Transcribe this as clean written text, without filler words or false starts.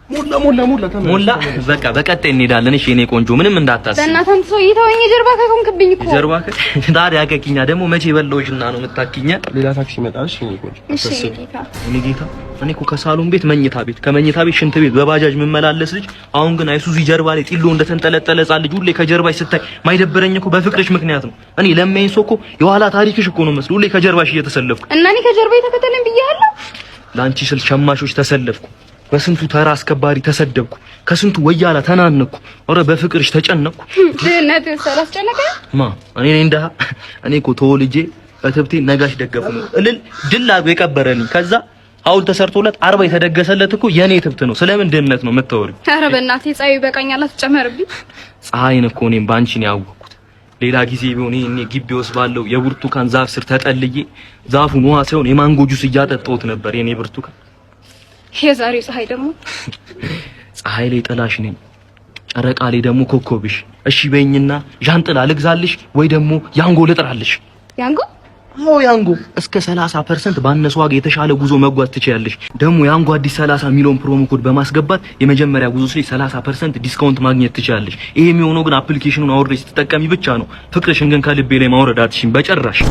ሞላ ሞላ ሞላ ተመለስ፣ ሞላ። ተመለስ። በቃ በቀጣይ እንሄዳለን። እሺ የኔ ቆንጆ፣ ምንም እንዳታስቢ። በእናትህ አንተ ሰውዬ ተወኝ፣ የጀርባ ከሆንክብኝ እኮ። የጀርባ ታዲያ አከኪኛ ደግሞ መቼ በላሁሽና ነው የምታኪኛ? ሌላ ታክሲ ይመጣል። እሺ የኔ ቆንጆ። እሺ የኔ ጌታ። እኔ ጌታ፣ እኔ እኮ ከሳሎን ቤት መኝታ ቤት፣ ከመኝታ ቤት ሽንት ቤት በባጃጅ የምመላለስ ልጅ፣ አሁን ግን አይሱዚ ጀርባ ላይ ጢሎ እንደተንጠለጠለ ሕፃን ልጅ ሁሌ ከጀርባሽ ስታይ ማይደበረኝ እኮ በፍቅርሽ ምክንያት ነው። እኔ ለማይን ሰው እኮ የኋላ ታሪክሽ እኮ ነው መስሎ ሁሌ ከጀርባሽ እየተሰለፍኩ። እና እኔ ከጀርባ የተከተለኝ ብያለሁ። ለአንቺ ስል ሸማቾች ተሰለፍኩ፣ በስንቱ ተራ አስከባሪ ተሰደብኩ፣ ከስንቱ ወያላ ተናነኩ። ኧረ በፍቅርሽ ተጨነቅኩ። ድህነት ስላስጨነቀ ማ እኔ ነኝ ደሃ? እኔ እኮ ተወልጄ እትብቴ ነጋሽ ደገፉ ነው እልል ድል አድርጎ የቀበረልኝ። ከዛ ሐውልት ተሰርቶለት 40 የተደገሰለት እኮ የኔ እትብት ነው። ስለምን ድህነት ነው የምታወሪው? ኧረ በእናትህ ፀሐዩ ይበቃኛል፣ አትጨመርብኝ። ፀሐይን እኮ እኔም ባንቺ ነው ያወቅኩት። ሌላ ጊዜ ቢሆን ይሄኔ ግቢ ውስጥ ባለው የብርቱካን ዛፍ ስር ተጠልዬ ዛፉን ውሃ ሳይሆን የማንጎ ጁስ እያጠጣሁት ነበር የኔ ብርቱካን። የዛሬው ፀሐይ ደግሞ። ፀሐይ ላይ ጥላሽ ነኝ፣ ጨረቃ ላይ ደግሞ ኮከብሽ። እሺ በይኝና ዣንጥላ ልግዛልሽ ወይ ደግሞ ያንጎ ልጥራልሽ? ያንጎ? አዎ ያንጎ፣ እስከ 30% ባነሰ ዋጋ የተሻለ ጉዞ መጓዝ ትችያለሽ። ደግሞ ያንጎ አዲስ 30 የሚለውን promo code በማስገባት የመጀመሪያ ጉዞ ላይ 30% discount ማግኘት ትችያለሽ። ይሄ የሚሆነው ግን application ኑን አውርደሽ ስትጠቀሚ ብቻ ነው። ፍቅርሽን ግን ከልቤ ላይ ማውረድ አትችይም በጭራሽ።